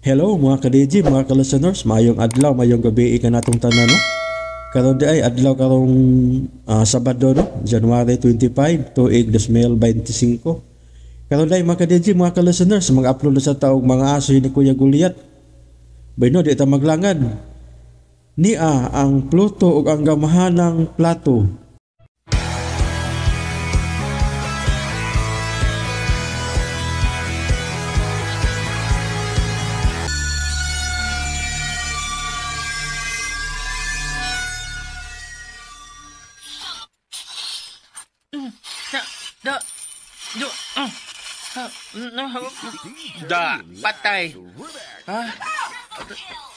Hello mga ka-DJ, mga ka-listeners, maayong adlaw, maayong gabi ka natong tanan, no? Karon di ay adlaw karong Sabado, no? January 25, tuig 2025. Karon di ay mga ka-DJ, mga ka-listeners, mag-upload na sa taog mga aso ni Kuya Goliath. Bayno, di ta maglangan. Nia ang Pluto ug ang gamahanang plato. Da, do, ha, no, da, patay. Ha?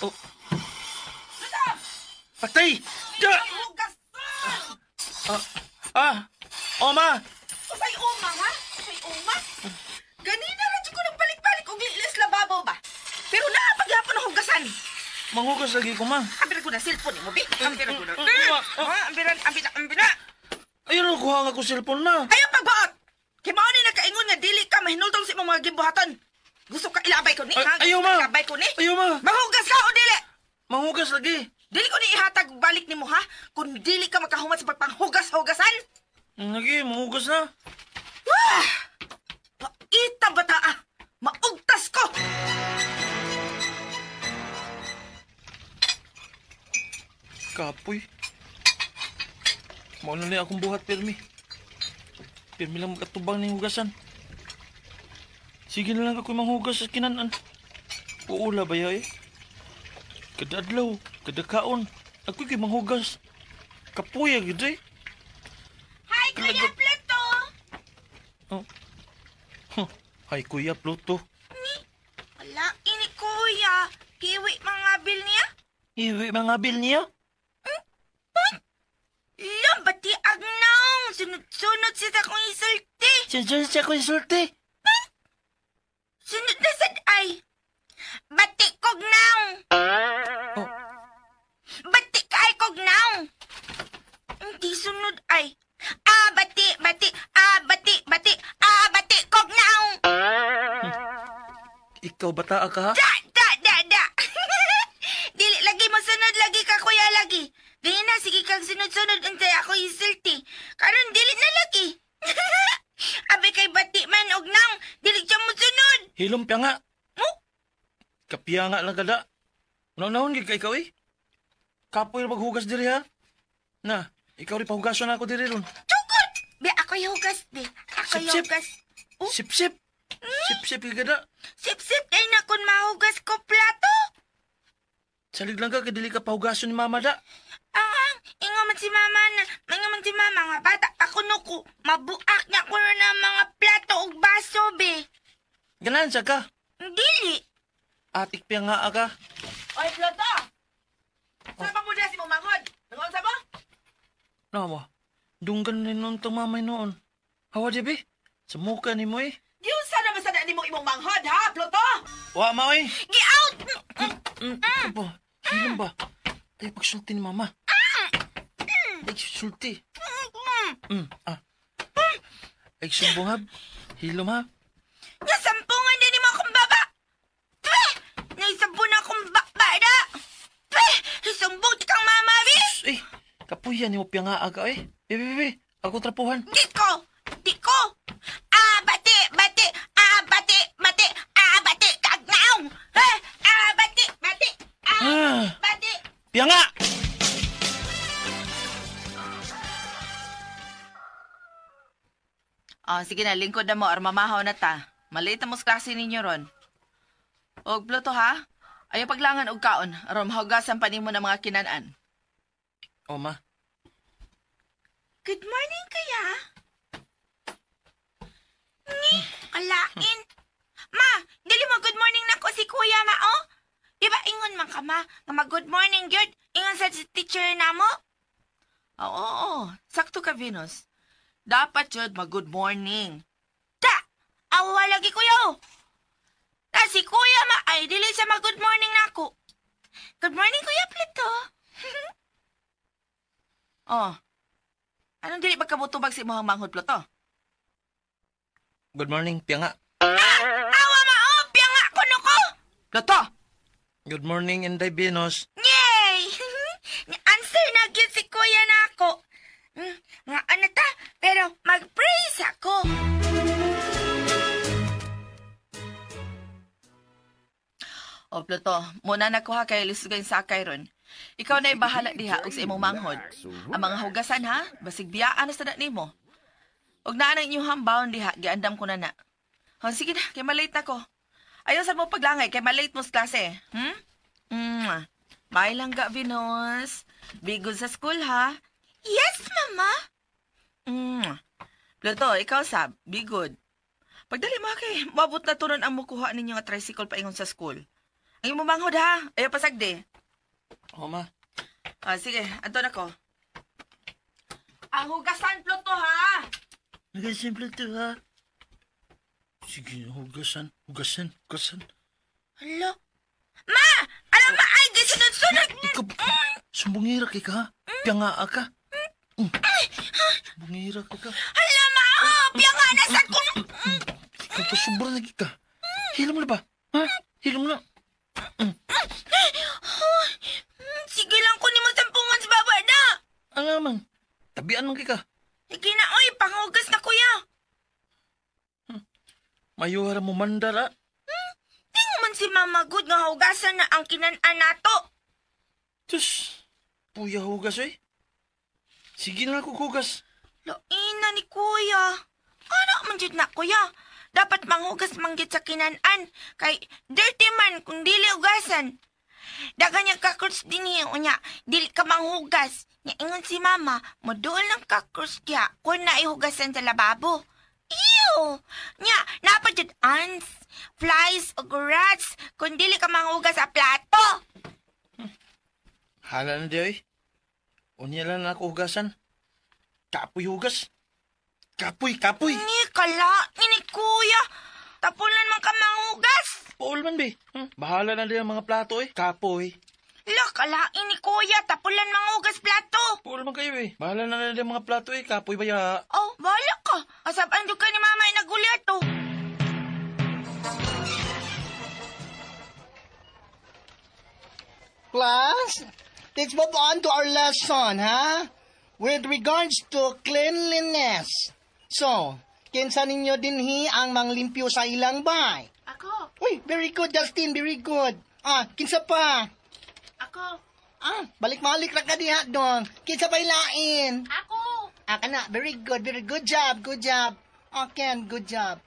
Oh. Patay! Da! Ah, ah, Oma! Usay uma, ha? Usay uma? Ganina ra jud ko nagbalik-balik og lilis lababo ba? Pero naa pagyapon ang hugasan. Manghugas lagi ko, ma. Ambira ko na cellphone nimo, bi. Ambira ko na. Ma, Ha, ambira, ambira, ambira. Ayun, kuha nga ko cellphone na. Ayaw pagbuot. Kay mao ni nakaingon nga dili ka mahinultong sa imong mga gibuhaton. Gusto ka ilabay ko ni, ha? Ay, ayaw, Gusto ka ma. ilabay ko ni. Ayaw, ma. Manghugas ka o dili? Manghugas lagi. Dili ko ni ihatag balik nimo, ha? Kung dili ka makahuman sa pagpanghugas-hugasan. Lagi, manghugas na. Wah! Paita bata ah! Maugtas ko! Kapoy. Mao na akong buhat, Pirmi. Pirmi lang makatubang ning hugasan. Sige na lang ako'y manghugas sa kinanan. Uula ba ya eh? Kada adlaw, kada kaon, ako'y kay manghugas. Kapuya gid eh. Hi, Kuya Pluto! Oh. Huh. Hi, Kuya Pluto. Ni, wala ini Kuya. Kiwi mga bil niya? Iwi mga bil niya. Lambati agnaw. Sunod-sunod siya sa akong isulti. Sunod siya ko isulti. Sunod na sad ay. Bati kog naw. Oh. Bati kay kog naw. Hindi sunod ay. Ah, bati, bati, ah, bati, bati, ah, bati kog naw. Ikaw bata ka ha? Da, da, da, da. Dili lagi mo sunod lagi ka kuya lagi. Ganyan na, sige kang sunod-sunod untay ako isulti. Karon dili na lagi. Abi kay bati man og nang, dili siya mo sunod. Hilom pa nga. Oh? Kapiya nga lang kada. Unang-unahon gid ka ikaw eh. Kapoy ra maghugas diri ha. Na, ikaw rin pahugason na ako diri ron. Tukod! Be, ako'y hugas, be. Ako'y Sip-sip. hugas. Oh? Sip-sip. Sip-sip kada. Sip-sip, ay na kun mahugas ko plato. Salig lang ka, kay dili ka pahugason ni mama da. Ang, ingo man si mama na, ingo man si mama nga bata pa kuno ko, mabuak na ko na mga plato ug baso, be. Ganan siya ka. Dili. Atik piya nga ka. Oy, Pluto! Saan pa mo si mong manghod? Nangon sa mo? Nawa, dunggan ni noon tong mamay noon. Hawa di be? Sa muka ni mo eh. Giunsa na ba sa ni mong imong manghod, ha, Pluto? Wa ma eh. Gi-out! Ano ba? Hilom ba? Ay, pagsulti ni mama. Ay, sulti. Ah. Ay, sumbong ha. Hilom ha. Nasampungan din ni mo akong baba! Peh! Naisabon akong bakba da! Peh! Sumbong kang mama, be! Eh, kapuyan ni mo piya nga aga eh. Be, be, be. Ako trapuhan. Di ko! Di ko! Ah, bati! Bati! Ah, bati! Bati! Ah, bati! Kagnaw! Eh! Ah, bati! Bati! Ah, Ah, bati! piya nga! Oh, sige na, lingkod na mo or mamahaw na ta. Maliit na mo sa klase ninyo ron. Og Pluto ha? Ayaw paglangan og kaon aron mahugasan pa nimo ng mga kinanan. O, ma. Good morning, kuya. Ni, kalain. Ma, dili mo good morning na ko si kuya, ma, oh. Di ba ingon man ka, ma, nga mag-good morning, gyud. Ingon sa teacher na mo. Oo, oo, sakto ka, Venus. Dapat jud mag good morning. Da, awa lagi kuya, oh. Na si kuya, ma, ay dili siya mag good morning na ako. Good morning, Kuya Pluto. Oh. Anong dili magkabutubag sa imong manghod, Pluto? Good morning, piya nga. Awa, ma, oh, piya nga kuno ko. Pluto! Good morning, Inday Venus. Yay! Ni-answer na gyud si kuya na ako. Nga ano ta, pero mag-praise ako. O Pluto, muna na ko ha kay lisugay sa sakay ron. Ikaw na bahala diha og sa imong manghod. Ang mga hugasan ha, basig biyaan na sa nimo. Og naa na inyong hambaon diha, giandam ko na na. O, sige na, kay malate na ko. Ayaw sa mo paglangay, kay malate mo sa klase. Hmm? Mm. Bye lang ga, Venus. Be good sa school, ha? Yes, mama. Pluto, ikaw sab, be good. Pagdali mo kay, mabot na turon ang mukuha ninyo nga tricycle paingon sa school. Ang imong manghod ha, ayaw pasagdi. O, ma. Ah, sige, anton ako. Ang hugasan, Pluto, ha? Hugasan, Pluto, ha? Sige, hugasan, hugasan, hugasan. Hala. Ma! Alam ma, ay, gisunod-sunod. Ikaw, sumbungira kay ka, ha? Piyangaa ka. Sumbungira kay ka. Hala, ma! Oh, piyanga na sa kong... Ikaw pa, sobra lagi ka. Hilom na ba? Ha? Hilom na. Sige lang ko ni mo sampungan sa baba na. Alaman, tabian man kay ka. Sige na, oy, panghugas na kuya. Mayuhara mo mandara. Tingo man si Mama Good nga hugasan na ang kinan-an nato. Tus, puya hugas oy. Sige na ako hugas. Laina ni kuya. Ano man jud na kuya? Dapat manghugas manggit sa kinan-an. Kay dirty man kung dili hugasan. Dagan niya cockroach din niya. Unya, dili ka manghugas. Nya ingon si mama, moduol ng cockroach diha kung naihugasan sa lababo. Ew! Nya, napa jud ants, flies, ug rats kung dili ka manghugas sa plato. Hala na di oy. Unya lang na ako hugasan. Kapoy hugas. Kapoy, kapoy. Ni kala, ni kuya. Tapulan man ka manghugas. Paul man be. Bahala na din ang mga plato eh. Kapoy. La, kalain ni kuya. Tapulan manghugas plato. Paul man kayo eh. Bahala na din ang mga plato eh. Kapoy ba ya? Oh, bahala ka. Asapan ka ni mama ay nagulyat oh. Class, let's move on to our lesson, ha? With regards to cleanliness. So, kinsa ninyo dinhi ang manglimpyo sa ilang bay? Ako, Uy, very good, Justin, very good. Ah, kinsa pa? ako, Ah, balik-balik ra ka diha dong. Kinsa pa ilain? ako. Ah, kana, very good, very good job, good job. Ah, Ken, good job.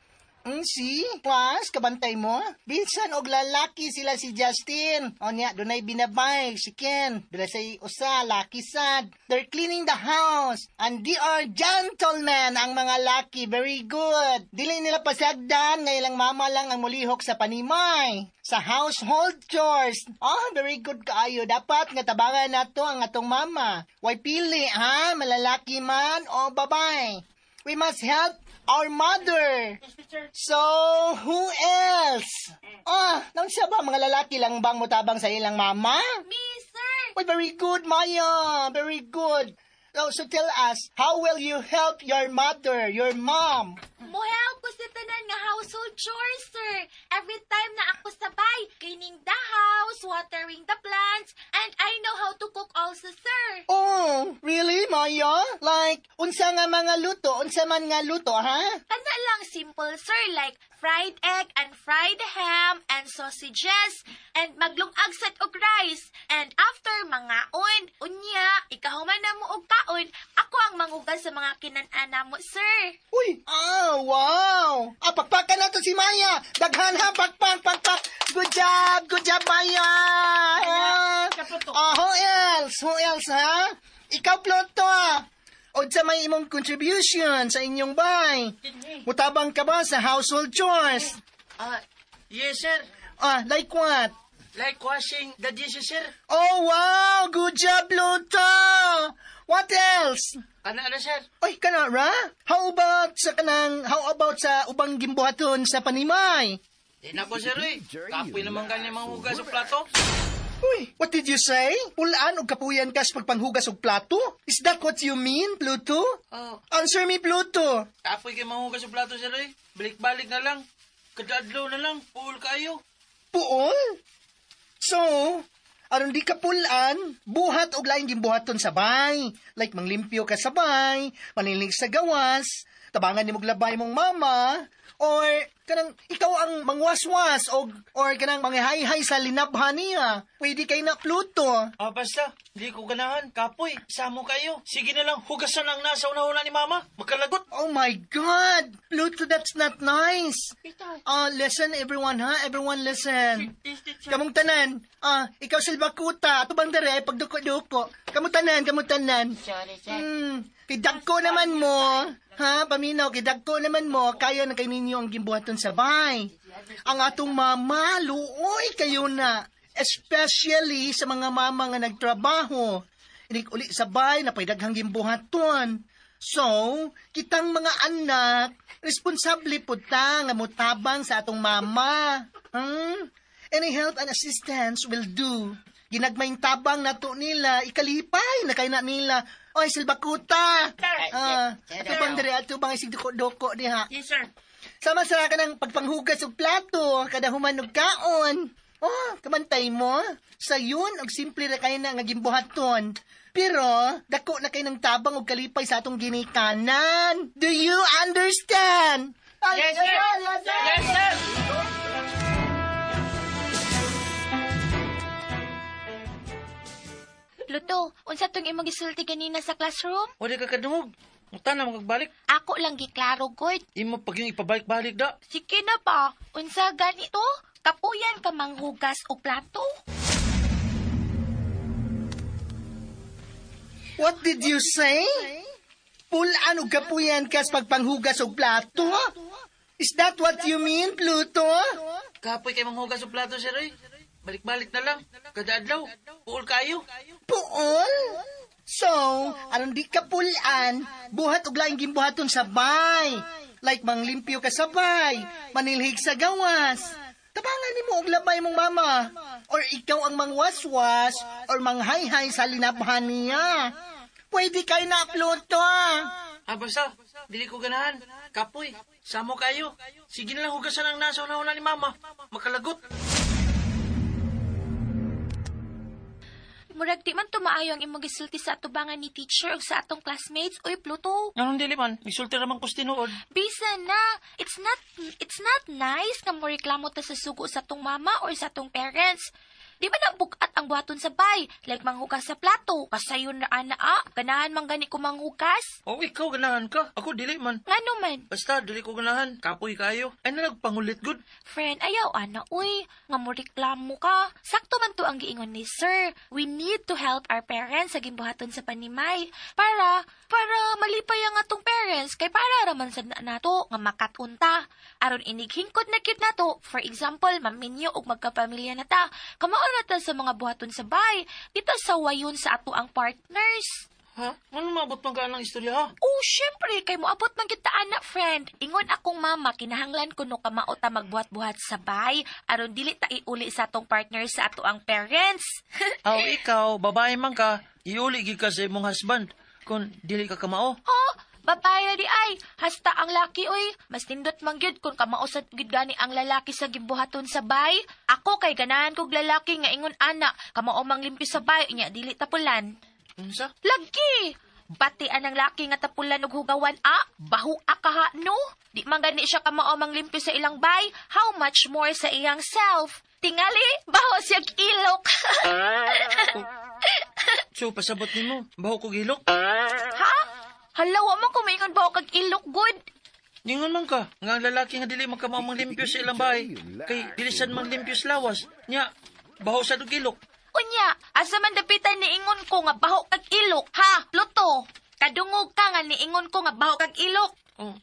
See? Class, kabantay mo? Bisan og lalaki sila si Justin. O niya, dunay binabay si Ken. Dunay say usa, laki sad. They're cleaning the house. And they are gentlemen ang mga laki. Very good. Dili nila pasagdan, nga ilang mama lang ang mulihok sa panimay. Sa household chores. Oh, very good kaayo. Dapat nga tabangan nato ang atong mama. Way pili, ha? Malalaki man o babae. We must help our mother. So, who else? Ah, naunsa ba mga lalaki lang bang mutabang sa ilang mama? Me, sir. Uy, very good, Maya. Very good. So tell us, how will you help your mother, your mom? Mo-help ko sa tanan nga household chores, sir. Every time na ako sabay, cleaning the house, watering the plants, and I know how to cook also, sir. Oh, really, Maya? Like, unsa nga mga luto? Unsa man nga luto, ha? Kana lang simple, sir, like fried egg and fried ham and sausages and maglungag sad og rice. And after mangaon, unya, ikahuman na mo og kaon, ako ang mangugas sa mga kinan-ana mo, sir. Uy, ah, wow! Ah, pakpakan na to si Maya! Daghan ha, pakpak, pakpak! Good job, Maya! Ah, ah, who else? Who else, ha? Ikaw, Pluto, ah. Unsa may imong contribution sa inyong bay? Mutabang ka ba sa household chores? Ah, yes, sir. Ah, like what? Like washing the dishes, sir. Oh, wow! Good job, Pluto! What else? Kana na, sir. Oy, kana ra? How about sa kanang, how about sa ubang gimbuhaton sa panimay? Di na ko, sir, eh. Kapoy naman kanya manghugas sa plato. Uy, what did you say? Pulaan og kapuyan kas pagpanghugas og plato? Is that what you mean, Pluto? Oh. Answer me, Pluto. Kapoy kay manghugas sa plato, sir, eh. Balik-balik na lang. Kada adlaw na lang. Puol kayo. Puol? So, So, aron di ka pulan, buhat og laing gimbuhaton sabay. Like manglimpyo ka sabay, manilig sa gawas, tabangan nimo og labay mong mama, or kanang ikaw ang mangwaswas og or kanang mangihayhay sa linabhan niya. Pwede kay na, Pluto. Ah, basta, di ko ganahan. Kapoy, samo kayo. Sige na lang, hugasan ang nasa una-una ni mama. Makalagot. Oh my God! Pluto, that's not nice. Listen everyone, ha? Everyone listen. Kamong tanan, ikaw Silbakuta, atubang dere, pagduko-duko. Kamong tanan, kamong tanan. Sorry, sir. Kay dagko naman mo, ha, paminaw, kay dagko naman mo, kaya na kay ninyo ang gimbuhaton sabay. Ang atong mama, luoy kayo na. Especially sa mga mama nga nagtrabaho. Inig uli sabay, napay daghang gimbuhaton. So, kitang mga anak, responsable pud ta nga motabang sa atong mama. Any help and assistance will do. Ginagmayng tabang nato nila, ikalipay na kay na nila. Oy, Silbakuta! Ato bang diri, ato bang isig duko-duko diha? Yes, sir. Sama sa ka ng pagpanghugas og plato, kada human og kaon. Oh, kamantay mo. Sa yun, og simple ra kay na nga gimbuhaton. Pero, dako na kay ng tabang og kalipay sa atong ginikanan. Do you understand? Ay, Yes, sir. Yes, sir. Yes, sir. Pluto, unsa tong imong gisulti ganina sa classroom? Wala ka kadungog. Muta na magbalik. Ako lang giklaro gud. Imo pag yung ipabalik-balik da. Sige na ba? Unsa ganito? Kapuyan ka manghugas og plato? What did you say? Pulaan og kapuyan kas pagpanghugas og plato? Is that what you mean, Pluto? Kapoy kay manghugas og plato, sir. Oy. Balik-balik na lang. Kada adlaw. Puol kayo. Puol? So, aron di ka pulaan, buhat og laing gimbuhaton sabay. Like manglimpyo ka sabay, manilhig sa gawas. Tabangan nimo og labay mong mama. Or ikaw ang mangwaswas or manghayhay sa linabhan niya. Pwede kay na, Pluto. Ah, basta, dili ko ganahan. Kapoy, samo kayo. Sige na lang hugasan ang nasa una-una ni mama. Makalagot. Murag di man tumaayo ang imong gisulti sa atubangan ni teacher ug sa atong classmates. Uy, Pluto. Anong dili man? Isulti raman ko sa tinuod. Bisa na. It's not nice nga mo reklamo ta sa sugo sa atong mama or sa atong parents. Di ba na bukat ang buhaton sa bay? Like manghugas sa plato. Kasayon na ana a. Ganahan man gani ko manghugas. O ikaw ganahan ka. Ako dili man. Ngano man? Basta dili ko ganahan. Kapoy kayo. Ay nagpangulit gud. Friend, ayaw ana uy. Nga mo reklamo ka. Sakto man to ang giingon ni sir. We need to help our parents sa gimbuhaton sa panimay. Para malipay ang atong parents kay para raman sad na nato nga makatunta. Aron inighingkod na gyud nato. For example, maminyo og magkapamilya na ta. Kamao na ta sa mga buhaton sa bay. Dito sa wayon sa ato ang partners. Ha? Ano maabot man ka ng istorya ha? Oh, syempre, kay moabot man kita anak, friend. Ingon akong mama, kinahanglan kuno kamao ta magbuhat-buhat sa bay, aron dili ta iuli sa atong partner sa ato ang parents. Aw, ikaw, babae man ka, iuli gid ka sa imong husband kung dili ka kamao. Ha? Babae na di ay, hasta ang laki oy. Mas nindot man gyud kung kamao sa gyud gani ang lalaki sa gimbuhaton sa bay. Ako kay ganahan kog lalaki nga ingon ana, kamao manglimpyo sa bay, nya dili tapulan. Unsa? Lagi! Bati anang laki nga tapulan og hugawan a, bahu a kaha no. Di man gani siya kamao manglimpyo sa ilang bay, how much more sa iyang self. Tingali, baho siyag ilok. So, pasabot nimo, baho kog ilok? Ha? Hala, wa man ko maingon baho kag ilok, good. Ningon man ka, nga ang lalaki nga dili magkamao manglimpyo sa ilang bahay, kay dili sad manglimpyo sa lawas. Nya, baho sad og ilok. Unya, asa man dapitan niingon ko nga baho kag ilok, ha? Pluto, kadungog ka nga niingon ko nga baho kag ilok. Oh,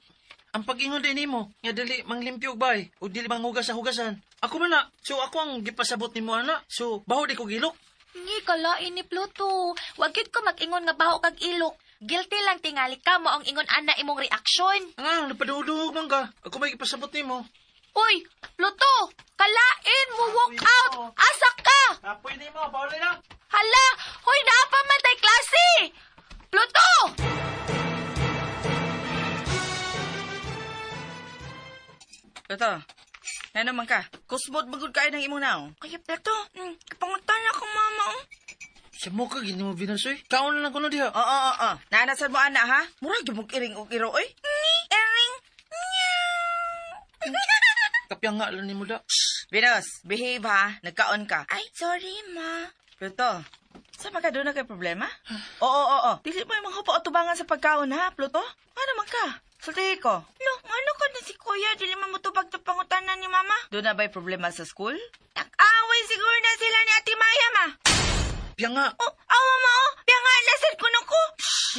ang pag-ingon din nimo, nga dili manglimpyo og bahay, o dili manghugas sa hugasan. Ako man na, so ako ang gipasabot nimo ana. So, baho di kog ilok. Ngi kalain ni Pluto. Wag gyud ko mag-ingon nga baho kag ilok. Guilty lang tingali ka mo ang ingon ana imong reaksyon. Ang napadudungog man ka. Ako may gipasabot nimo. Uy, Pluto, kalain mo walk out. Asa ka? Apoy nimo, pauli na. Hala, hoy naa pa man tay klase. Pluto! Ito, Ano man ka? Kusmod magud kayo ng imong naong. Kaya Pluto, kapangutan ako mama. Oh. Sa mo ka, gini mo Venus, oy. Kaon na lang ko na diha. Oo, oo, oo. Naanasan mo, ana, ha? Murag yung mong iring og iro, oy. Ni, ering. Meow. Kapyang nga lang ni mo da. Venus, behave ha. Nagkaon ka. Ay, sorry ma. Pluto, sa ka doon na kay problema? Oo, oo, oo. Dili mo yung mga hupa-utubangan sa pagkaon, ha, Pluto? Ano man ka? Sultihi ko. Lo, ano ka na si kuya? Dili man mo tubag sa pangutanan ni mama. Doon na ba'y problema sa school? Nag-away siguro na sila ni Ate Maya, ma. Piyang nga. Oh, awa ma, oh. Piyang nga, lasad ko na ko.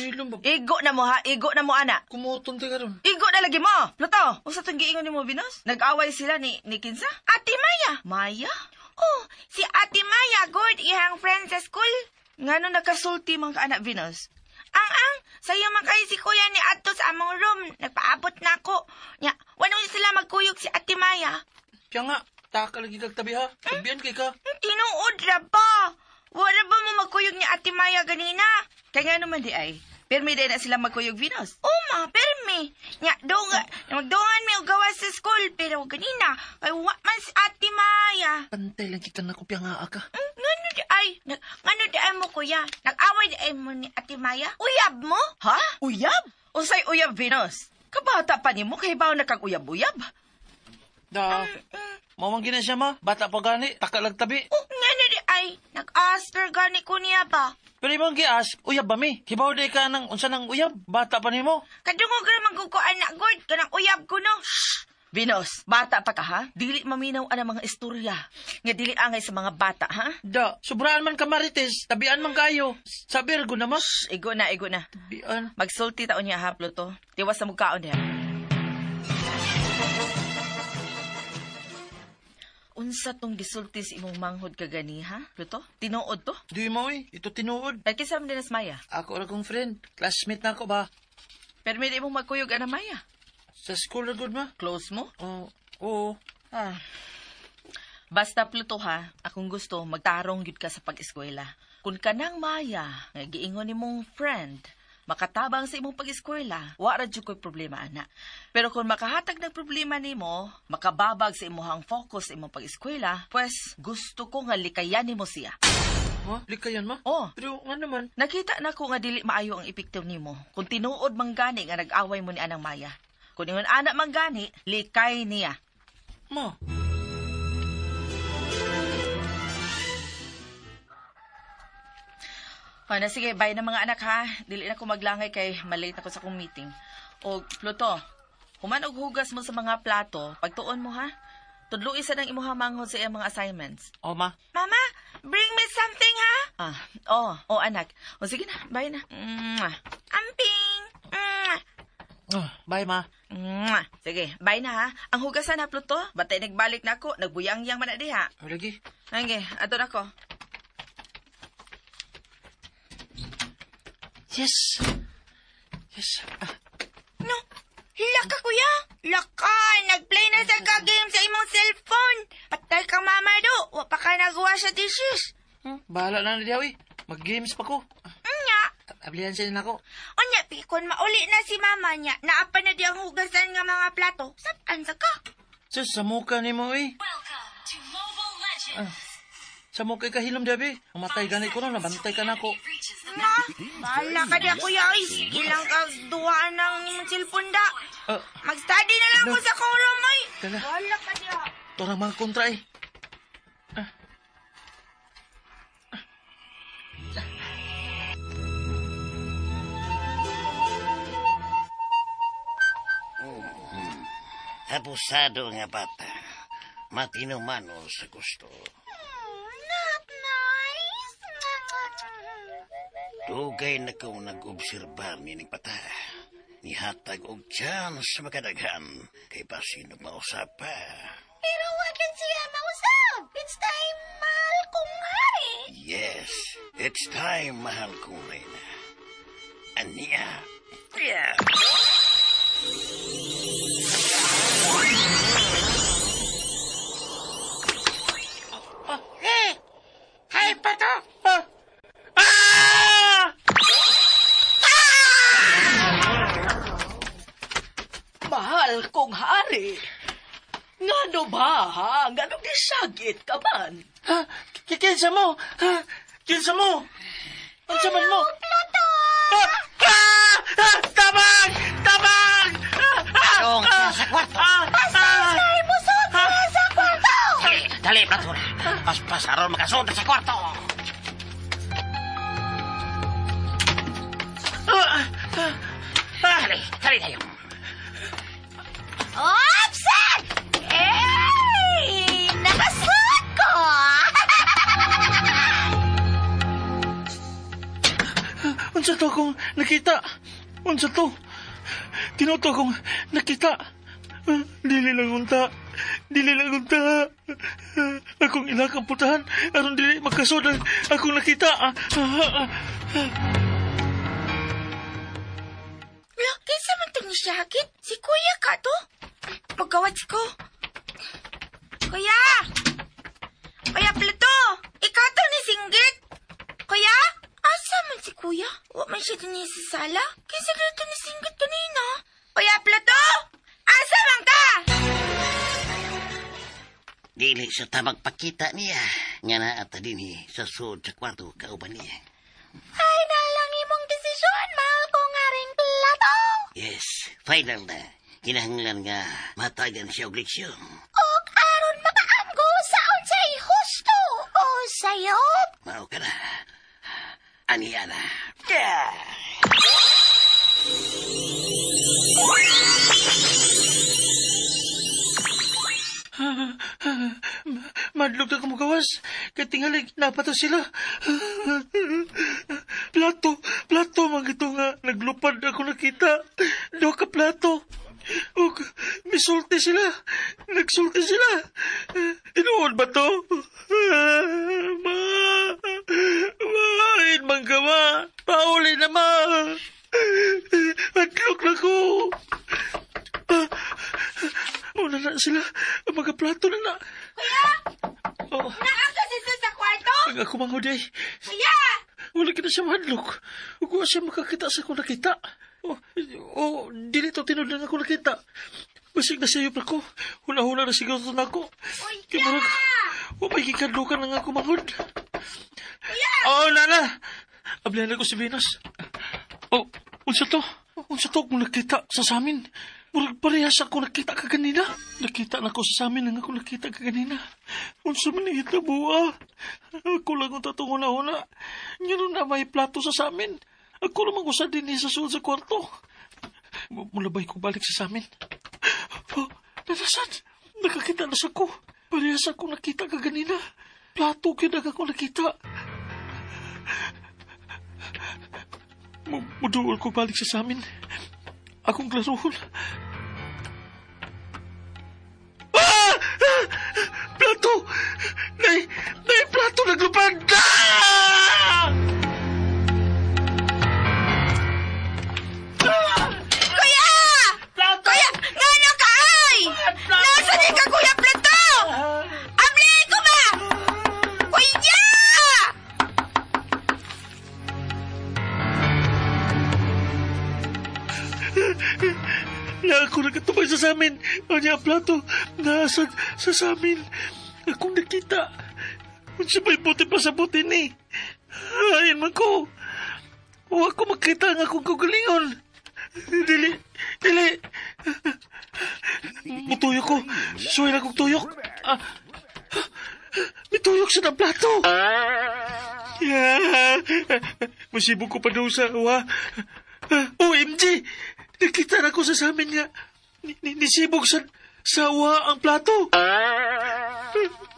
Hilom ba? Igo na mo, ha? Igo na mo, ana. Kumuton tayo karon. Igo na lagi mo! Pluto, usa tong giingon ni mo, Venus? Nag-away sila ni Kinsa? Ate Maya. Maya? Oh, si Ate Maya, good, ihang friend sa school. Ngano nakasulti man ka, anak Venus? Ang, sayo man kayo si kuya ni Ato sa among room. Nagpaabot na ako. Nya, wala sila magkuyog si Ate Maya. Piyang nga. Taka lagi kag tabi ha. Tabian kay ka. Tinuod ra ba? Wala ba mo magkuyog ni Ate Maya ganina? Kaya nga naman di ay. Pirmi di na sila magkuyog, Venus. Uma, permi. Nya, dunga, magdungan mi og gawas sa school, pero ganina, kay wa man si Ate Maya. Pantay lang kita na ko piyang nga ka. Ngano di ay, ngano di ay mo kuya? Nag-away di ay mo ni Ate Maya? Uyab mo? Ha? Uyab? Unsay uyab, Venus? Kabata pa nimo kay bawo na kag uyab-uyab. Da. Mao man gina siya ma. Bata pa gani. Taka lang tabi. Oh, ngano di ay, nag-ask gani ko niya ba? Pero imong gi-ask, uyab ba mi? Hibaw di ka nang unsa nang uyab? Bata pa nimo. Kadungog ra man ko anak god, kanang uyab ko no. Shh! Venus, bata pa ka ha? Dili maminaw ang mga istorya. Nga dili angay sa mga bata ha? Da, sobraan man ka marites, tabian man kayo. Sabi ra na mas. Shh, igo na, igo na. Tabian. Magsulti taon niya ha, Pluto. Tiwas sa mugkaon diha. Unsa tong gisulti sa imong manghod kagani ha, Pluto? Tinuod to? Di mo eh, ito tinuod. Ay kinsa man din Maya? Ako ra kong friend, classmate na ako ba? Pero may di mong magkuyog ana Maya. Sa school na good ma? Close mo? Oo. Oo. Ah. Basta Pluto ha, akong gusto magtarong gyud ka sa pag-eskwela. Kung kanang Maya, nga giingon nimong friend, makatabang sa imong pag-eskwela, wa ra jud ko'y problema ana. Pero kung makahatag ng problema nimo, makababag sa imuhang focus sa imong pag-eskwela, pues gusto ko nga likayan nimo siya. Ha? Likayan ma? Oh. Pero nga naman. Nakita na ko nga dili maayo ang epekto nimo. Kung tinuod man gani nga nag-away mo ni anang Maya. Kung ingon ana man gani, likay niya. Ma. O na sige, bye na mga anak ha. Dili na ko maglangay kay malate ako sa akong meeting. O Pluto, human og hugas mo sa mga plato, pagtuon mo ha. Tudloi sa nang imuha manghod sa iyang mga assignments. O ma. Mama, bring me something ha. Ah, oh, oh anak. O sige na, bye na. Mwah. Amping. Mwah. Oh, bye ma. Mwah. Sige, bye na ha. Ang hugasan ha, Pluto. Batay nagbalik na ako, nagbuyang-yang man na diha. O lagi. Sige, ato na ko. Yes. Yes. Ah, No, laka kuya. Laka, nagplay na sa ka-game sa imong cellphone. Patay kang mama do. Wa pa ka nagawa sa dishes. Bahala na na diha, Mag-games pa ko. Nya. Ablihan siya na ako. Unya, pikon mauli na si mama niya. Naapa na di ang hugasan nga mga plato. Sapan sa ka. Sus, sa mukha ni mo eh. Welcome to Mobile Legends. Sa mukha kahilom diha, Umatay gani ko na, nabantay ka na ako. Na, bahala ka diya kuya. Ay, sige lang ka duwaan ng imong cellphone da. Mag-study na lang ko sa kong room, ay. Tala. Bahala ka diya. Ito na mga kontra eh. Abusado nga bata. Matinumano sa gusto. Not nice. Dugay na kong nag-obserbar ni ning bata. Nihatag og chance sa makadaghan kay basin og mausap pa. Pero wag siya mausap. It's time, mahal kong hari. Yes, it's time, mahal kong reyna. Aniya. Yeah. Hay pa to! Ah! Ah! Mahal kong hari. Ngano ba? Syagit ka man. Ha? Kinsa mo? Ha? Kinsa mo? Unsa man mo? Plato! Ah! Ah! Ah! Tabang! Tabang! Ah! Ah! Dong siya sa kwarto. Ah! Ah! Kay musod siya sa kwarto! Dali, dali, Plato. Paspas aron makasud sa kwarto. Ah! Ah! Ah! Dali, dali tayo. Oops! Eh! Nakasud ko! Unsa to akong nakita? Unsa to? Tinuto akong nakita. Dili lang unta. Dili lang unta. Akong ilakang putahan aron dili makasud ang akong nakita. Ah, ah, ah. Wala, kinsa man to ni Syagit? Si kuya ka to? Magkawat ko. Kuya! Kuya Plato! Ikaw to ni Singgit! Kuya? Asa man si kuya? Wa man siya dinhi sa sala? Kinsa to ni Singgit kanina? Kuya Plato! Asa man ka? Dili sa tamag pakita niya. Nga naa ta dinhi sa sud sa kwarto kauban niya. Final lang imong desisyon, mahal ko nga ring plato. Yes, final na. Kinahanglan nga matagan siya og leksyon. Og aron makaamgo sa unsay husto o sayop. Mao ka na. Aniya na. Yeah! Madlog na kumugawas. Kay tingali, napato sila. Plato, plato, mga ito nga. Naglupad ako nakita. Duha ka plato. Ug, misulti sila. Nagsulti sila. Tinuod ba to? Ma, ma, man ka ma. Pauli na ma. Madlog na ko. Muna na sila. Ang mga plato na na. Kuya! Oh, Naa ka sa sa kwarto? ang ako mga huday. Kuya! Wala kita siya mahadlok. Ug wa siya makakita sa akong nakita. Oh, oh, dili to tinud lang ako nakita. Basig na siya ko. Huna-huna na siguro to nako. Kay murag, wa may gikadlukan ang ako manghud. Kuya! Oh, nana! Ablihan ko si Venus. Oh, unsa to? Unsa to akong nakita sa samin? Murag parehas ako nakita kaganina. Nakita na ko sa samin ang ako nakita kaganina. Unsa man ni hitabo ah. Ako lang ang tatong una-una. Ngano na may plato sa samin. Ako naman usa din sa sulod sa kwarto. Mulabay ko balik sa samin. Oh, nanasan? Nakakita na sa ko. Parehas ako nakita kaganina. Plato gyud ang ako nakita. Muduol ko balik sa samin. Akong klaruhon. Ah! Ah! Plato! Nay! Nay, plato naglupad! Ah! Kuya! Plato! Kuya! Ngano ka ay? Nasa di ka, Kuya Plato? Abli ko ba? Kuya! Na ako nakatubay sa samin. O niya, plato. Nasa sa samin. Akong nakita. Unsa may buti pa sa buti ni. Ayon man ko. Wa ko makita ang akong kaugalingon. Dili, dili. Mutuyok ko. Suway na kong tuyok. Ah, mituyok sa ng plato. Yeah. Masibog ko pa daw sa wa. OMG! Nakita na ko sa samin nga. Nisibog sa wa ang plato.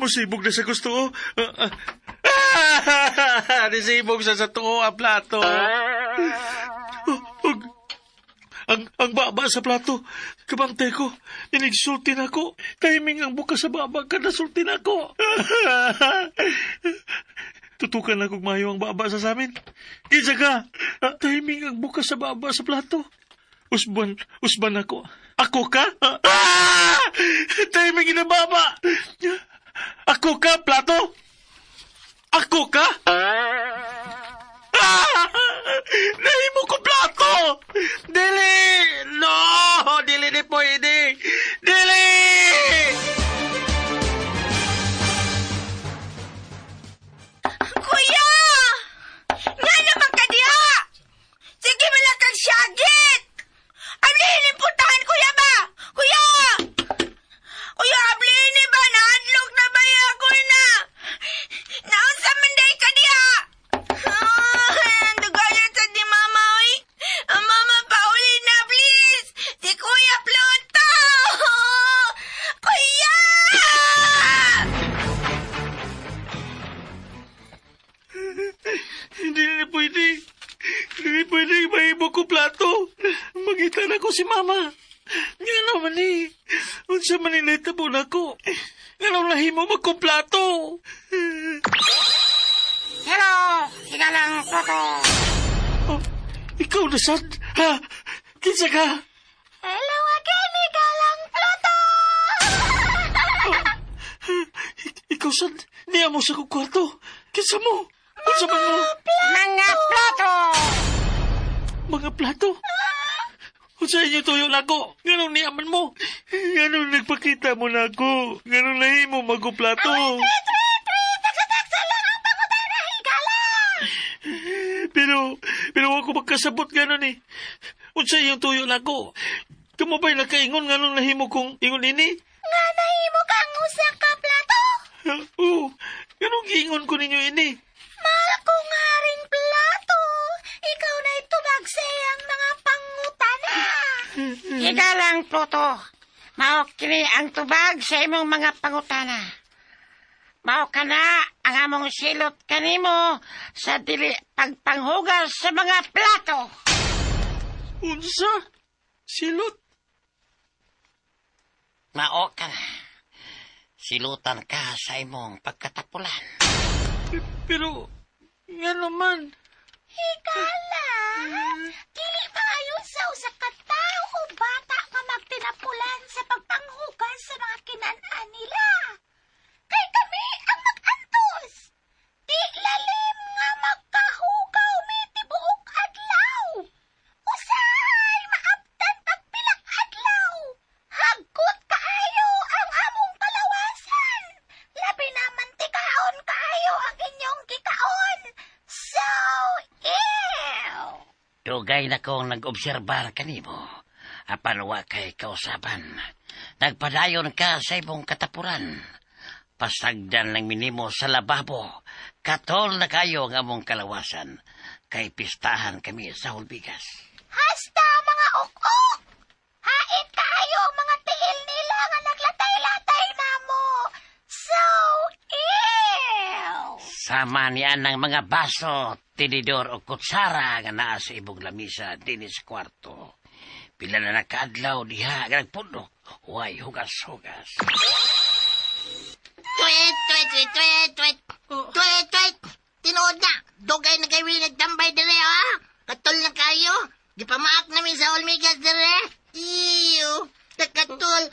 Musibog na sa gusto. Oh. Nisibog sa tuo ang plato. Oh, ang baba sa plato. Kabantay ko. Inigsulti na ko. Timing ang buka sa baba. Kanasulti na ko. Tutukan na kong mayo ang baba sa samin. Kinsa ka? Timing ang buka sa baba sa plato. Usban, usban ako. Ako ka? Ah! Timing ina baba. Ako ka, plato? Ako ka? Ah! Nahimo ko plato! Dili! No! Dili ni pwede! Dili! si mama. Nga naman ni. Unsa man ni nahitabo nako. Nga naman nahimo magkumplato. Hello, higalang Pluto. Oh, ikaw na sad. Ha? Kinsa ka? Hello again, higalang Pluto! Ikaw sad. Niya mo sa kong kwarto. Kinsa mo? Unsa man mo? Mga plato! Mga plato? Unsa inyo tuyo nako? Nganong niaman mo? Nganong nagpakita mo nako? Nganong nahimo maguplato? Taksa-taksa lang ang pangutana, higala! Pero, pero ako magkasabot gano'n eh. Unsa iyong tuyo nako? Kamo ba'y nakaingon nganong nahimo kong ingon ini? Nga nahimo kang usa ka plato? Oo, ganong giingon ko ninyo ini? Mahal ko nga ring plato. Ikaw na'y tubag sa iyang mga pangutana. Higalang Pluto. Mao kini ang tubag sa imong mga pangutana. Mao kana ang among silot kanimo sa dili pagpanghugas sa mga plato. Unsa? Silot? Mao ka na. Silutan ka sa imong pagkatapulan. Pero, nga naman. Higala, dili maayon sa usa ka tao o bata nga magtinapulan sa pagpanghugas sa mga kinan-an nila. Kay kami ang mag-antos. Di lalim nga magkahugaw mi tibuok adlaw. Usahay maabtan pagpilak adlaw. Hagkot kaayo ang among kalawasan. Labi na mantikaon kaayo ang inyong gikaon. So, ew! Dugay na kong nag-obserbar kanimo. Apan wa kay kausaban. Nagpadayon ka sa imong katapulan. Pasagdan lang minimo sa lababo. Katol na kayo ang among kalawasan. Kay pistahan kami sa hulbigas. Hasta mga ok-ok! Hait kaayo ang mga tiil nila nga naglatay-latay na mo. So, ew! Sama niya ng mga baso, tinidor o kutsara nga naa sa ibong lamisa dinhi sa kwarto. Pila na nakaadlaw diha nga nagpundok. Way hugas-hugas. Tweet, tweet, tweet, tweet, tweet. Tweet, tweet. Tinuod na. Dugay na kayo nagtambay dire, ha? Katol na kayo. Gipamaak namin sa Olmigas dire. Iyo. Nakatol.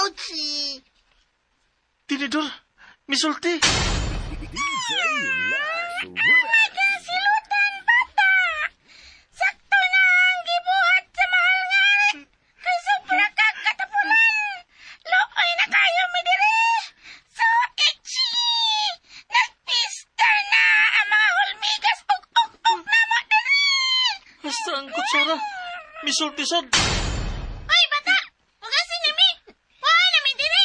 Ouchie. Tinidor, misulti. Silutan bata! Sakto na ang gibuhat sa mahal nga ari. Kay sobra kag katapulan. Luoy na kayo mi dire. So itchy! Nagpista na ang mga hulmigas ug ug na mo dire. Hasta ang kutsara. Misulti sad. Hoy bata! Hugasin niya mi! Wala na mi dire!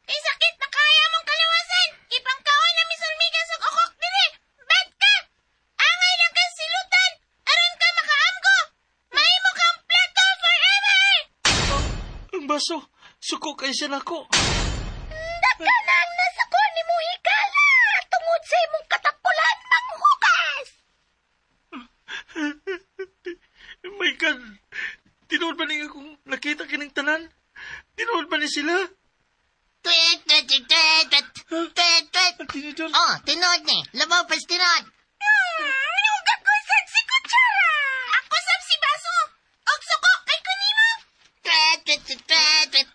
Kay sakit na kaya mong kalawasan! Ipangkaon na mi sa hulmigas ug ukok dire! Bad ka! Angay lang kang silutan! Aron ka makaamgo! Mahimo kang plato forever! Ang baso, suko kay siya nako. Dakanang nasa ko ni mo higala! Tungod sa imong katapulan manghugas! My God, tinuod ba ni akong nakita kining tanan? Tinuod ba ni sila? Tweet, tweet, tweet, tweet, tweet. Tweet, tweet. Ang tinidor. Oh, tinuod ni. Labaw pas tinuod. Ako sad si kutsara! Ako sab si baso! Og suko kay kunimo! Tweet, tweet, tweet, tweet, tweet.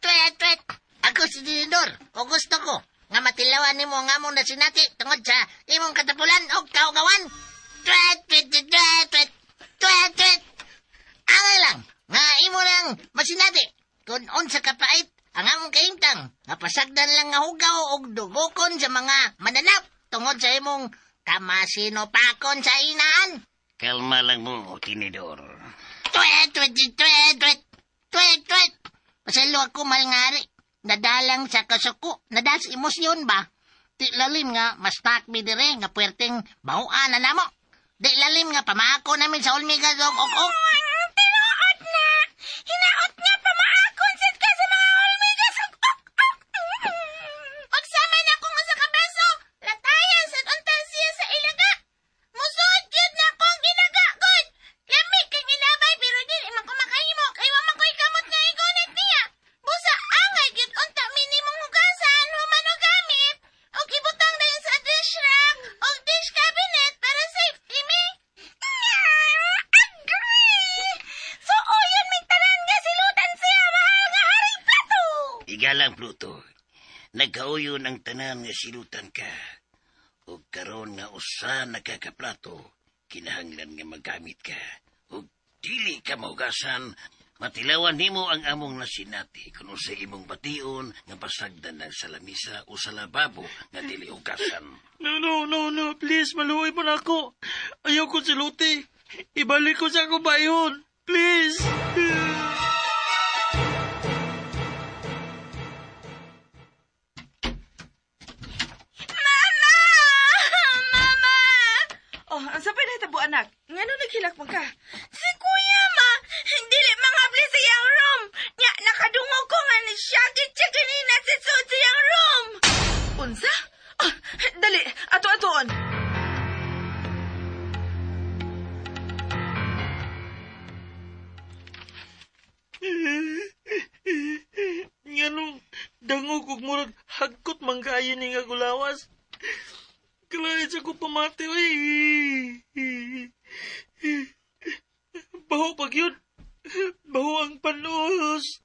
Tweet, tweet. Ako si Dinidor. O gusto ko nga matilawan nimo ang among nasinati tungod sa imong katapulan o kaugawan. Tweet, tweet, tweet, tweet, tweet. Tweet, tweet. Angay lang, nga imo lang masinati. Kung unsa kapait ang among kaimtang, nga pasagdan lang nga hugaw og dugokon sa mga mananap tungod sa imong kamasinopakon sa inaan. Kalma lang mo, tinidor. Tweet, tweet, tweet, tweet, tweet, tweet. Pasalo ako malngari. Nadalang sa kasuko. Nadal sa emosyon ba? Di lalim nga, mas mi dire nga puwerteng bahuan na namo. Di lalim nga, pamaako namin sa Olmigas og ok ok. Tinuod na! Hinaot nga pamaakon sad ka sa mga hulmigas ug ok-ok! Pagsama na akong usa ka baso, latayan sad unta siya sa ilaga. Musuod gyud na akong ginaga gud. Lami kay ginabay pero dili man ko makahimo kay wa Higalang Pluto, nagkauyon ang tanan nga silutan ka. Ug karon nga usa nakakaplato, kinahanglan nga magamit ka. Ug dili ka mahugasan, matilawan nimo ang among nasinati kung unsay imong bation nga pasagdan ng sa lamisa o sa lababo nga dili hugasan. No, no, no, no. Please, maluoy mo na ako. Ayaw ko siluti. Ibalik ko sa akong bayon. Please. Mama! Mama! Oh, ang sapay na hitabo, anak. Ngano naghilak man ka? Si Kuya, ma! Dili mangabli sa iyang room! Nya, nakadungog ko nga nisyagit siya ganina sa suod sa iyang room! Unsa? Ah, dali, ato-atoon. Nganong dangog og murag hagkot man kaayo ni nga gulawas. Kalahin sa ko pamati, uy. Baho pag yun. Baho ang panos.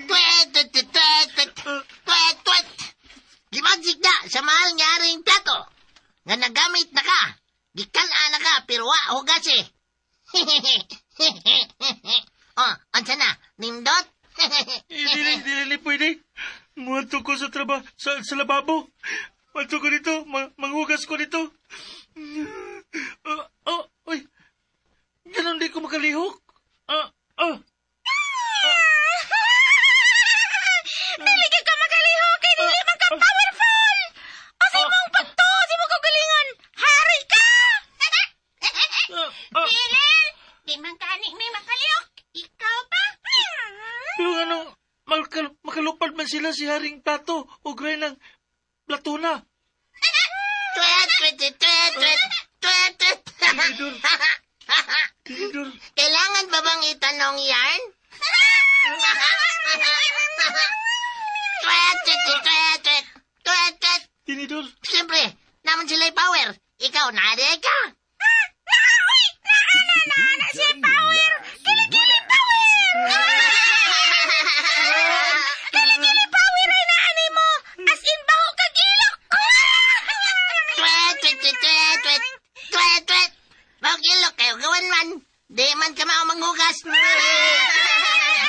Twet, twet, twet, twet, twet, twet, twet. Gimagic na sa mahal nga aring plato. Nga nagamit na ka. Gikan-a na ka, pero wa hugas eh. Oh, unsa na? Nindot? Dili, dili, dili, pwede. Muadto ko sa traba, sa lababo. Muadto ko dito, manghugas ko dito. Oh, uy. Ganon di ko makalihok. Dili ka makalihok, kay dili man ka powerful! Asa imong pagtuo sa imong kaugalingon? Hari ka! Dili! Di man kani may makalihok. Ikaw pa? Pero ano, makalupad man sila si Haring Plato o gray ng Platona. Twet, twet, twet, twet, twet, twet, twet. Tinidor. Tinidor. Kailangan ba bang itanong yan? Twet, twet, twet, twet, twet, twet, twet. Tinidor. Siyempre, naman sila'y power. Ikaw, naade ka. Uy! Naana, naana siya power! Kili-kili power! Kili-kili power ay naani mo! As in, baho kag ilok! Twet, twet, twet, twet, twet, twet, twet. Bawag ilok kayo gawan man. Di man ka mao manghugas.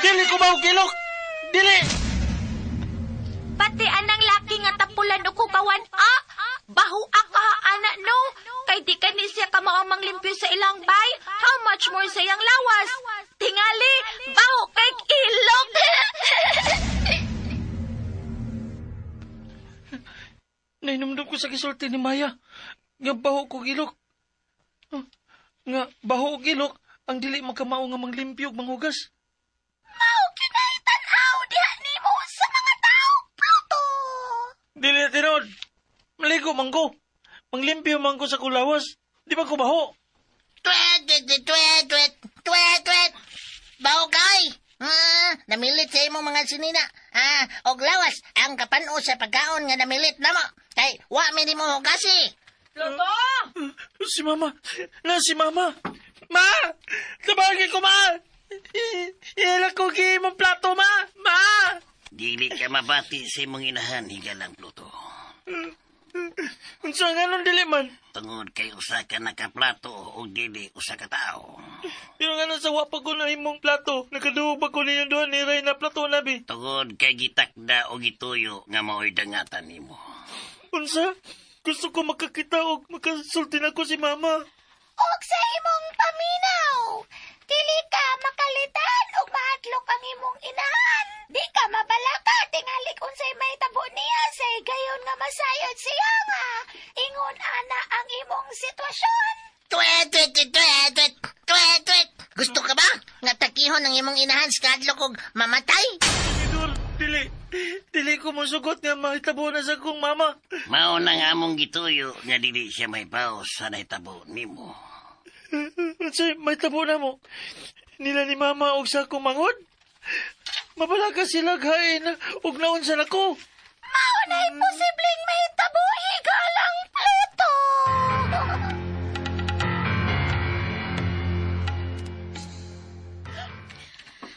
Dili ko bawag ilok! Dili! Pati anang laki nga tapulan o kukawan, ah! Baho ka, ana, no? Kay di ka ni siya kamao manglimpyo sa ilang bay, how much more sa iyang lawas? Tingali, baho kay ilok! Nainumdum ko sa gisulti ni Maya. Nga baho ko ilok. Nga baho og ilok ang dili makamao nga manglimpyo ug manghugas. Mao kinahitanaw diha nimo sa mga tao, Pluto! Dili na tinuod. Maligo man ko. Manglimpyo man ko sa kulawas. Di ba ko baho? Twet, twet, twet, twet, twet, twet, twet. Baho kay. Namilit sa imong mga sinina. Og lawas ang kapano sa pagkaon nga namilit namo. Kay wa mi nimo hugasi. Pluto! Si Mama. Na si Mama. Ma! Tabagin ko, Ma! Iala ko kay imong plato, Ma! Ma! Dili ka mabati sa imong inahan, higalang Pluto. Unsa nga nun dili man? Tungod kay usa ka nakaplato o dili usa ka tao. Pero nga nun sa wa pa ko na imong plato, nakaduhog pa ko ninyo doon ni Ray na plato na bi. Tungod kay gitakda o gituyo nga mao'y dangatan nimo. Unsa? Gusto ko makakita og makasulti na ko si Mama. Og sa imong paminaw, dili ka makalitan og mahadlok ang imong inahan. Di ka mabalaka tingali unsay mahitabo niya sa higayon nga masayod siya nga ingon ana ang imong sitwasyon. Twet, twet, twet, twet, twet, twet, twet. Gusto ka ba nga takihon ang imong inahan sa kadlok og mamatay? Tidor, dili. Dili ko mosugot nga mahitabo na sa akong mama. Mao na nga among gituyo nga dili siya mahibaw sa nahitabo nimo. Unsay mahitabo na mo? Nila ni mama og sa akong mangod? Mabalaka sila kain og naunsa nako. Mao na'y posibleng mahitabo higalang Pluto.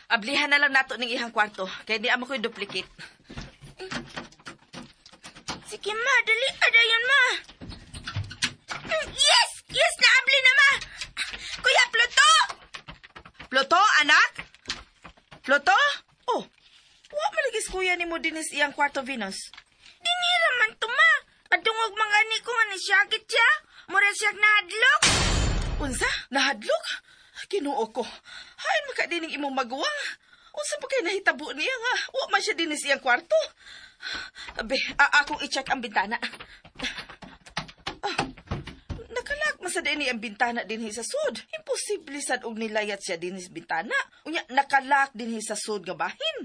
Ablihan na lang nato ning ihang kwarto kay di amo ko'y duplicate. Sige ma, dali ka dayon ma. Yes! Yes, naabli na ma! Kuya Pluto! Pluto, anak? Pluto? Oh, wa man lagi kuya nimo dinis iyang kwarto, Venus. Dinira man to ma. Padungog mga ni ko nga nisyagit siya. Mura siya nahadlok. Unsa? Nahadlok? Ginoo ko. Hay maka dining imong maguwang. Unsa pa kay nahitabo niya nga? Wa man siya dinis iyang kwarto. Abe, akong i-check ang bintana. Ah, nakalak man sa dinhi ang bintana dinhi sa sud. Imposible sad og nilayat siya dinhi sa bintana. Unya nakalak dinhi sa sud nga bahin.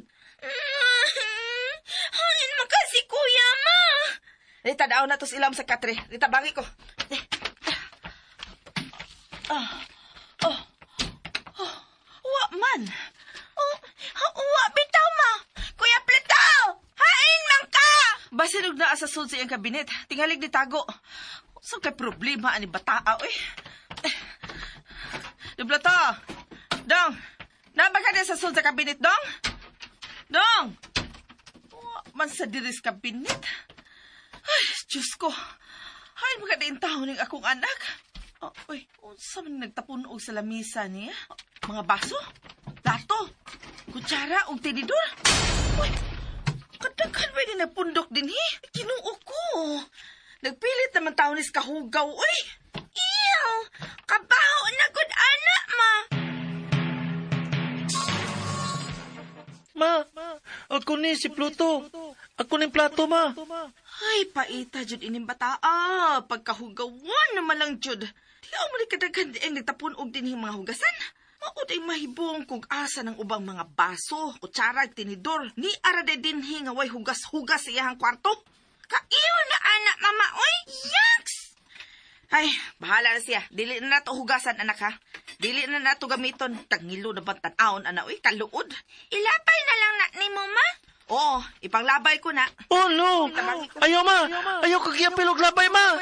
Hain man kasi kuya ma. Rita, daw na to sa ilam sa katre. Rita, bangi ko. Eh. Ah. Oh. Oh. Wa man. Oh, wa bitaw ma. Kuya Pluto! Hain man ka! Basin og naa sa sud sa iyang kabinet. Tingalig ni tago. Sa kay problema ani bataa oy. Eh. Dubla to. Dong. Naa ba ka sa sud sa kabinet, dong? Dong. Wa man sa diris kabinet. Ay, Diyos ko. Ay, makadiin taon ning akong anak. Oh, uy, unsa man nagtapon og sa lamisa niya? Mga baso? Plato? Kutsara ug tinidor? Uy, kadaghan ba ni nagpundok din hi? Kinuo ko. Nagpilit naman taon ni kahugaw, uy. Ew! Kabaho na gud anak ma. Ma, ako ni si Pluto. Ako ni plato, ma. Ay, paita jud ining bataa. Pagkahugawan naman lang jud. Di mo ni kadaghan di ang nagtapon og dinhi mga hugasan. Mao day mahibong kung asa ng ubang mga baso, kutsara, tinidor. Ni ara day dinhi nga way hugas-hugas sa iyang kwarto. Kaiyo na anak mama oy. Yaks! Ay, bahala na siya. Dili na nato hugasan, anak ha. Dili na nato gamiton. Tangilo na bang tan-aon, anak? Uy, kaluod. Ilapay na lang na ni mo ma. Oo, ipanglabay ko na. Oh, no. Ayaw, ma. Ayaw kagiyapil og labay, ma.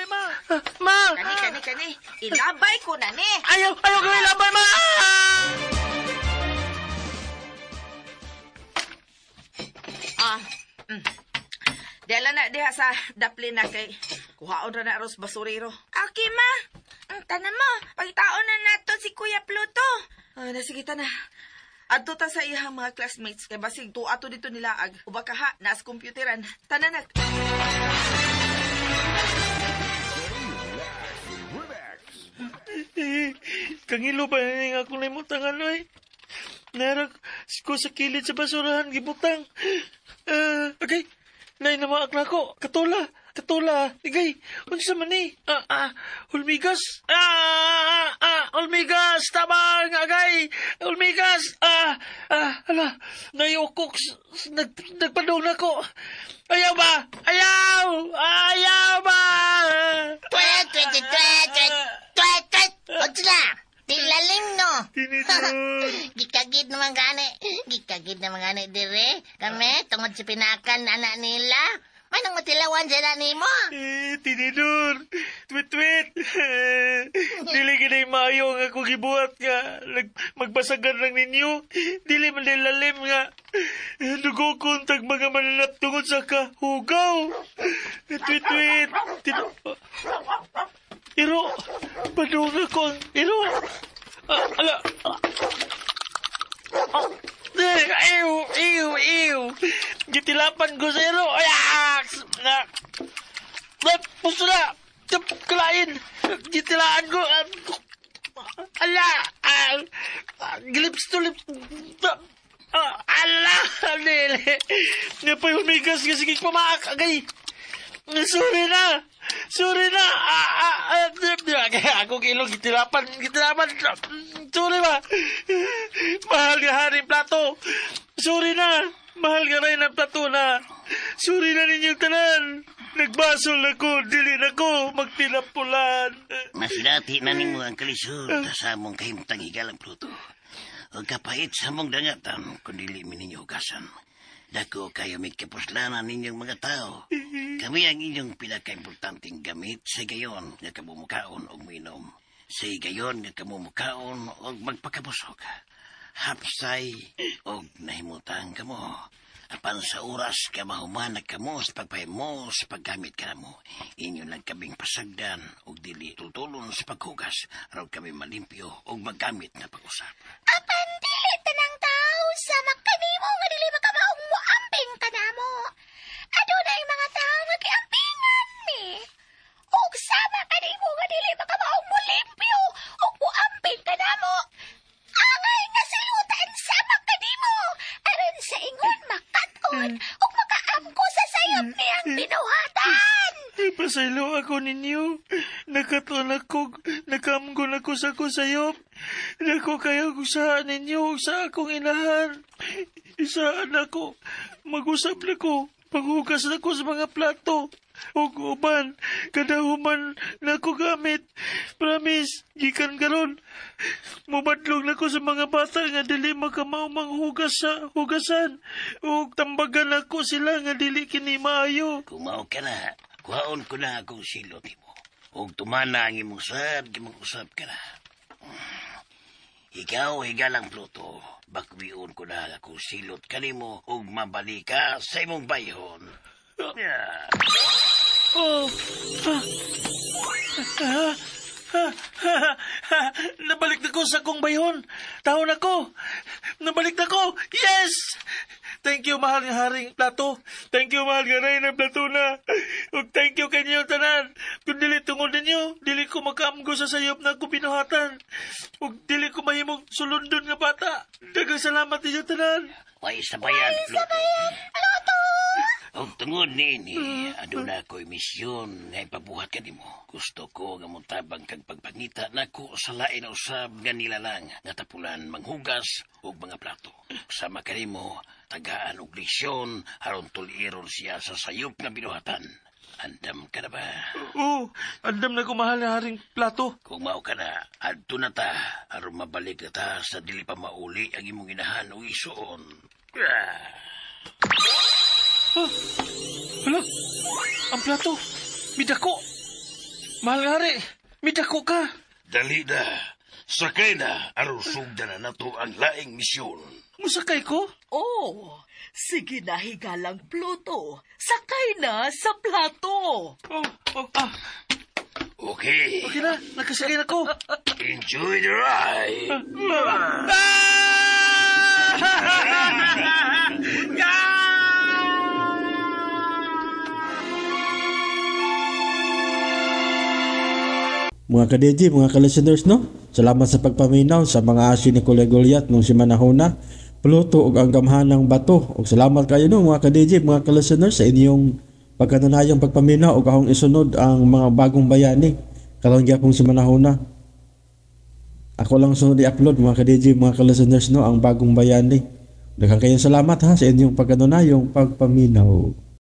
Ma. Kani, kani, kani. Ilabay ko na ni. Ayaw, ayaw kag labay, ma. Ah. Dala na diha sa dapli na kay kuhaon ra na aros basurero. Okay ma. Ang tanan mo, pagtaon na nato si Kuya Pluto. Ay, nasige ta na. Adto ta sa iyang mga classmates kay basig tuwa ato dito nilaag. Uba ka ha, naas computeran. Tanan. Kangilo ba ni nga akong naimutang oy? Narak ko sa kilid sa basurahan gibutang. Okay. Nay na mga akla ko. Katula. Katula. Igay. Unsa man ni? Hulmigas. Hulmigas. Tabang agay. Hulmigas. Ala. Nayukok. Nagpadong na ko. Ayaw ba? Ayaw! Ayaw ba? Twet, twet, twet, twet, twet, twet. Unsa na? Tilalim no. Gikagid naman gani. Gikagid naman gani dire. Kami, tungod sa pinakan anak nila. Manong matilawan sila nimo. Eh, tinidor. Tweet, tweet. Dili gid maayo nga akong gibuhat nga. Magbasagan lang ninyo. Dili man lalim nga. Dugo ko tag mga mananap tungod sa kahugaw. Tweet, tweet. Iro, padung ako ang iro. Ala. Ew, ew, ew. Gitilapan ko sa iro. Ay, na. Na, puso na. Kalain. Gitilaan ko. Ala. Gilips to lips. Ala. Dili. Napay humigas kasi pamaak. Agay. Sorry na. Sorry na. Ako kilo gitilapan. Gitilapan. Sorry ba? Mahal nga haring plato. Sorry na. Mahal nga rin ang plato na. Sorry na ninyong tanan. Nagbasol ako. Dili na ko. Magtinapulan. Masilati na nimo ang kalisod sa among kahimtang higalang Pluto. O kapait sa among dangatan kung dili mi ninyo hugasan. Dako kayo may kapuslanan ninyong mga tao. Kami ang inyong pinakaimportanteng gamit sa gayon nga kamumukaon og minom. Sa gayon nga kamumukaon og magpakabusog. Hapsay og nahimutang kamo. Apan sa oras ka mahuman na kamo sa pagpahimo sa paggamit kanamo. Inyo lang kaming pasagdan og dili tultulon sa paghugas aron kami malimpyo og magamit na pag-usap. Apan dili tanang tao sa makanimo nga dili makamaong moamping kanamo. Adunay mga tao nga giampingan mi. Ug sama kanimo nga dili makamaong molimpyo ug moamping kanamo. Angay nga silutan sama kanimo aron sa ingon makat-on ug makaamgo sa sayop niyang binuhatan. Pasaylo ako ninyo. Nakatuon ako, nakamgon ako sa akong sayop. Nako kayo sa ninyo sa akong inahan. Isaan ako, mag-usap na ko. Paghugas na ko sa mga plato. Ug uban, kada human na ko gamit. Promise, gikan karon. Mubadlong na ko sa mga bata nga dili makamao manghugas sa hugasan. Ug tambagan ako sila nga dili kini maayo. Kung mao ka na, kuhaon ko na akong silot nimo. Ug tumana ang imong sad, gimang-usap ka na. Ikaw, higalang Pluto, bakwion ko na akong silot kanimo ug mabalik ka sa imong bayhon. Yeah. Oh. Ah. Ah. Ah. Ah. Nabalik na ko sa akong bayhon. Taon ako. Nabalik na ko. Yes! Thank you, mahal nga Haring Plato. Thank you, mahal nga Reyna Platona. Ug thank you kanyo tanan. Kung dili tungod ninyo, dili ko makaamgo sa sayop na ako binuhatan. Ug dili ko mahimong sulundon nga bata. Daghang salamat ninyo tanan. Way sabayan, Pluto. Pluto! Ug tungod niini, aduna ko'y misyon nga ipabuhat kanimo. Gusto ko nga motabang kag pagpangita nako sa lain usab nga nilalang nga tapulan manghugas og mga plato. Sama kanimo, tagaan og leksyon aron tuliron siya sa sayop nga binuhatan. Andam ka na ba? Oo, andam na ko, mahal na Haring Plato. Kung mao ka na, adto na ta aron mabalik na ta sa dili pa mauli ang imong inahan o isuon. Ah. Oh, hala, ang plato, midako. Mahal nga hari, midako ka. Dali na, sakay na, aron sugdan na nato ang laing misyon. Musakay ko? Oh, sige na, higalang Pluto. Sakay na sa plato. Oh, oh, ah. Okay. Okay na, nakasakay na ko. Enjoy the ride. Mga ka-DJ, mga ka-listeners, no? Salamat sa pagpaminaw sa mga asin ni Kuya Goliath nung si Manahona, Pluto ug ang gamhanang bato. Ug salamat kayo no mga ka-DJ, mga ka-listeners sa inyong pagkanunayong pagpaminaw ug akong isunod ang mga bagong bayani karon gyapon si Manahona. Ako lang sunod i-upload mga ka-DJ, mga ka-listeners, no, ang bagong bayani. Daghang kayong salamat ha sa inyong pagkanunayong pagpaminaw.